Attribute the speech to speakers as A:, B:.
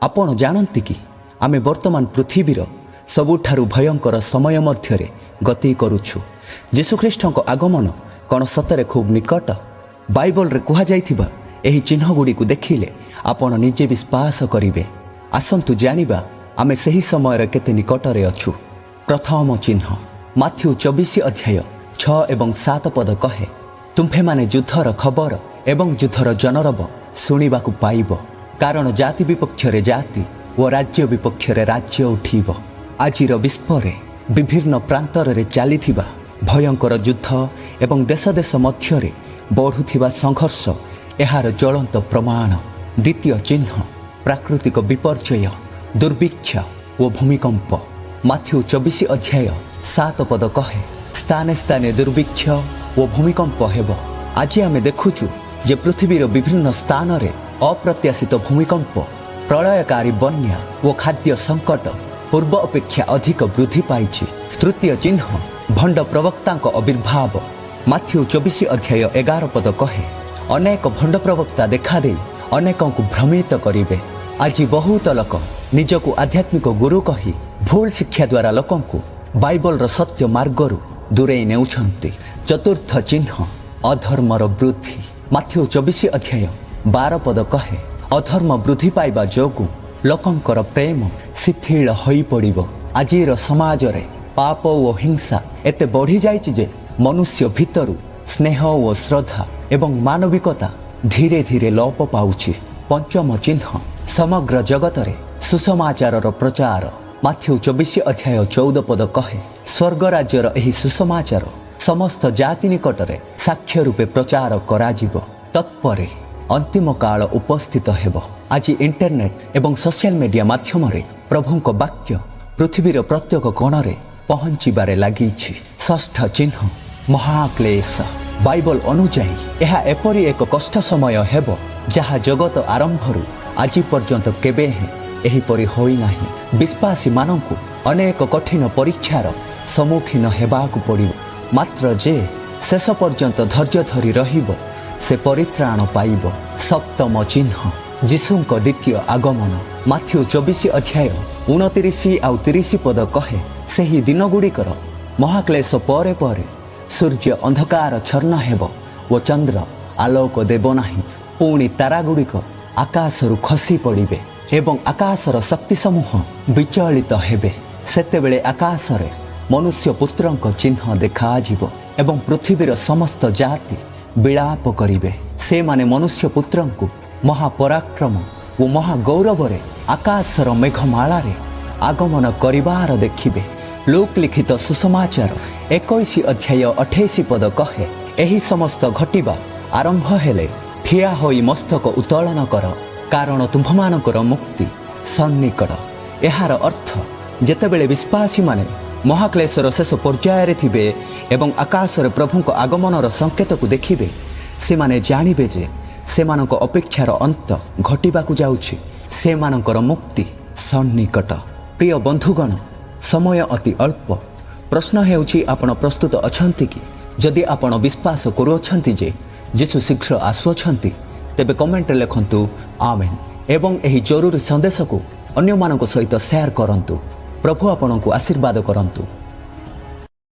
A: ଆପଣ ଜାଣନ୍ତି କି, ଆମେ ବର୍ତ୍ତମାନ ପୃଥିବୀର ସବୁଠାରୁ ଭୟଙ୍କର ସମୟ ମଧ୍ୟରେ ଗତି କରୁଛୁ? ଯୀଶୁଖ୍ରୀଷ୍ଟଙ୍କ ଆଗମନ କ'ଣ ସତରେ ଖୁବ୍ ନିକଟ? ବାଇବଲରେ କୁହାଯାଇଥିବା ଏହି ଚିହ୍ନଗୁଡ଼ିକୁ ଦେଖିଲେ ଆପଣ ନିଜେ ବିଶ୍ୱାସ କରିବେ। ଆସନ୍ତୁ ଜାଣିବା, ଆମେ ସେହି ସମୟରେ କେତେ ନିକଟରେ ଅଛୁ। ପ୍ରଥମ ଚିହ୍ନ, ମାଥ୍ୟୁ 24 ଅଧ୍ୟାୟ 6 ଏବଂ 7 ପଦ କହେ, "ତୁମ୍ଭେମାନେ ଯୁଦ୍ଧର ଖବର ଏବଂ ଯୁଦ୍ଧର ଜନରବ ଶୁଣିବାକୁ ପାଇବ। କାରଣ ଜାତି ବିପକ୍ଷରେ ଜାତି ଓ ରାଜ୍ୟ ବିପକ୍ଷରେ ରାଜ୍ୟ ଉଠିବ।" ଆଜିର ବିଶ୍ୱରେ ବିଭିନ୍ନ ପ୍ରାନ୍ତରରେ ଚାଲିଥିବା ଭୟଙ୍କର ଯୁଦ୍ଧ ଏବଂ ଦେଶ ଦେଶ ମଧ୍ୟରେ ବଢ଼ୁଥିବା ସଂଘର୍ଷ ଏହାର ଜ୍ୱଳନ୍ତ ପ୍ରମାଣ। ଦ୍ୱିତୀୟ ଚିହ୍ନ, ପ୍ରାକୃତିକ ବିପର୍ଯ୍ୟୟ, ଦୁର୍ଭିକ୍ଷ ଓ ଭୂମିକମ୍ପ। ମାଥ୍ୟୁ 24 ଅଧ୍ୟାୟ 7 ପଦ କହେ, "ସ୍ଥାନେ ସ୍ଥାନେ ଦୁର୍ଭିକ୍ଷ ଓ ଭୂମିକମ୍ପ ହେବ।" ଆଜି ଆମେ ଦେଖୁଛୁ ଯେ ପୃଥିବୀର ବିଭିନ୍ନ ସ୍ଥାନରେ ଅପ୍ରତ୍ୟାଶିତ ଭୂମିକମ୍ପ, ପ୍ରଳୟକାରୀ ବନ୍ୟା ଓ ଖାଦ୍ୟ ସଙ୍କଟ ପୂର୍ବ ଅପେକ୍ଷା ଅଧିକ ବୃଦ୍ଧି ପାଇଛି। ତୃତୀୟ ଚିହ୍ନ, ଭଣ୍ଡ ପ୍ରବକ୍ତାଙ୍କ ଆବିର୍ଭାବ। ମାଥ୍ୟୁ 24 ଅଧ୍ୟାୟ 11 ପଦ କହେ, "ଅନେକ ଭଣ୍ଡ ପ୍ରବକ୍ତା ଦେଖାଦେଇ ଅନେକଙ୍କୁ ଭ୍ରମିତ କରିବେ।" ଆଜି ବହୁତ ଲୋକ ନିଜକୁ ଆଧ୍ୟାତ୍ମିକ ଗୁରୁ କହି ଭୁଲ ଶିକ୍ଷା ଦ୍ୱାରା ଲୋକଙ୍କୁ ବାଇବଲର ସତ୍ୟ ମାର୍ଗରୁ ଦୂରେଇ ନେଉଛନ୍ତି। ଚତୁର୍ଥ ଚିହ୍ନ, ଅଧର୍ମର ବୃଦ୍ଧି। ମାଥ୍ୟୁ 24 ଅଧ୍ୟାୟ 12 ପଦ କହେ, "ଅଧର୍ମ ବୃଦ୍ଧି ପାଇବା ଯୋଗୁଁ ଲୋକଙ୍କର ପ୍ରେମ ଶିଥିଳ ହୋଇପଡ଼ିବ।" ଆଜିର ସମାଜରେ ପାପ ଓ ହିଂସା ଏତେ ବଢ଼ିଯାଇଛି ଯେ ମନୁଷ୍ୟ ଭିତରୁ ସ୍ନେହ ଓ ଶ୍ରଦ୍ଧା ଏବଂ ମାନବିକତା ଧୀରେ ଧୀରେ ଲୋପ ପାଉଛି। ପଞ୍ଚମ ଚିହ୍ନ, ସମଗ୍ର ଜଗତରେ ସୁସମାଚାରର ପ୍ରଚାର। ମାଥ୍ୟୁ 24 ଅଧ୍ୟାୟ 14 ପଦ କହେ, "ସ୍ୱର୍ଗ ରାଜ୍ୟର ଏହି ସୁସମାଚାର ସମସ୍ତ ଜାତି ନିକଟରେ ସାକ୍ଷ୍ୟ ରୂପେ ପ୍ରଚାର କରାଯିବ, ତତ୍ପରେ ଅନ୍ତିମ କାଳ ଉପସ୍ଥିତ ହେବ।" ଆଜି ଇଣ୍ଟରନେଟ୍ ଏବଂ ସୋସିଆଲ ମିଡ଼ିଆ ମାଧ୍ୟମରେ ପ୍ରଭୁଙ୍କ ବାକ୍ୟ ପୃଥିବୀର ପ୍ରତ୍ୟେକ କୋଣରେ ପହଞ୍ଚିବାରେ ଲାଗିଛି। ଷଷ୍ଠ ଚିହ୍ନ, ମହାକ୍ଲେଶ। ବାଇବଲ ଅନୁଯାୟୀ ଏହା ଏପରି ଏକ କଷ୍ଟ ସମୟ ହେବ, ଯାହା ଜଗତ ଆରମ୍ଭରୁ ଆଜି ପର୍ଯ୍ୟନ୍ତ କେବେ ହେଁ ଏହିପରି ହୋଇନାହିଁ। ବିଶ୍ୱାସୀମାନଙ୍କୁ ଅନେକ କଠିନ ପରୀକ୍ଷାର ସମ୍ମୁଖୀନ ହେବାକୁ ପଡ଼ିବ। ମାତ୍ର ଯେ ଶେଷ ପର୍ଯ୍ୟନ୍ତ ଧୈର୍ଯ୍ୟ ଧରି ରହିବ, ସେ ପରିତ୍ରାଣ ପାଇବ। ସପ୍ତମ ଚିହ୍ନ, ଯୀଶୁଙ୍କ ଦ୍ୱିତୀୟ ଆଗମନ। ମାଥ୍ୟୁ 24 ଅଧ୍ୟାୟ 29 ଆଉ 30 ପଦ କହେ, "ସେହି ଦିନଗୁଡ଼ିକର ମହାକ୍ଲେଶ ପରେ ପରେ ସୂର୍ଯ୍ୟ ଅନ୍ଧକାର ଛନ୍ନ ହେବ ଓ ଚନ୍ଦ୍ର ଆଲୋକ ଦେବ ନାହିଁ। ପୁଣି ତାରାଗୁଡ଼ିକ ଆକାଶରୁ ଖସି ପଡ଼ିବେ ଏବଂ ଆକାଶର ଶକ୍ତି ସମୂହ ବିଚଳିତ ହେବେ। ସେତେବେଳେ ଆକାଶରେ ମନୁଷ୍ୟ ପୁତ୍ରଙ୍କ ଚିହ୍ନ ଦେଖାଯିବ ଏବଂ ପୃଥିବୀର ସମସ୍ତ ଜାତି ବିଳାପ କରିବେ। ସେମାନେ ମନୁଷ୍ୟ ପୁତ୍ରଙ୍କୁ ମହାପରାକ୍ରମ ଓ ମହାଗୌରବରେ ଆକାଶର ମେଘମାଳାରେ ଆଗମନ କରିବାର ଦେଖିବେ।" ଲୂକ ଲିଖିତ ସୁସମାଚାର 21 ଅଧ୍ୟାୟ 28 ପଦ କହେ, "ଏହି ସମସ୍ତ ଘଟିବା ଆରମ୍ଭ ହେଲେ ଠିଆ ହୋଇ ମସ୍ତକ ଉତ୍ତୋଳନ କର, କାରଣ ତୁମ୍ଭମାନଙ୍କର ମୁକ୍ତି ସନ୍ନିକଟ।" ଏହାର ଅର୍ଥ, ଯେତେବେଳେ ବିଶ୍ୱାସୀମାନେ ମହାକ୍ଲେଶର ଶେଷ ପର୍ଯ୍ୟାୟରେ ଥିବେ ଏବଂ ଆକାଶରେ ପ୍ରଭୁଙ୍କ ଆଗମନର ସଂକେତକୁ ଦେଖିବେ, ସେମାନେ ଜାଣିବେ ଯେ ସେମାନଙ୍କ ଅପେକ୍ଷାର ଅନ୍ତ ଘଟିବାକୁ ଯାଉଛି, ସେମାନଙ୍କର ମୁକ୍ତି ସନ୍ନିକଟ। ପ୍ରିୟ ବନ୍ଧୁଗଣ, ସମୟ ଅତି ଅଳ୍ପ। ପ୍ରଶ୍ନ ହେଉଛି, ଆପଣ ପ୍ରସ୍ତୁତ ଅଛନ୍ତି କି? ଯଦି ଆପଣ ବିଶ୍ୱାସ କରୁଅଛନ୍ତି ଯେ ଯୀଶୁ ଶୀଘ୍ର ଆସୁଅଛନ୍ତି, ତେବେ କମେଣ୍ଟରେ ଲେଖନ୍ତୁ ଆମେନ୍ ଏବଂ ଏହି ଜରୁରୀ ସନ୍ଦେଶକୁ ଅନ୍ୟମାନଙ୍କ ସହିତ ସେୟାର କରନ୍ତୁ। ପ୍ରଭୁ ଆପଣଙ୍କୁ ଆଶୀର୍ବାଦ କରନ୍ତୁ।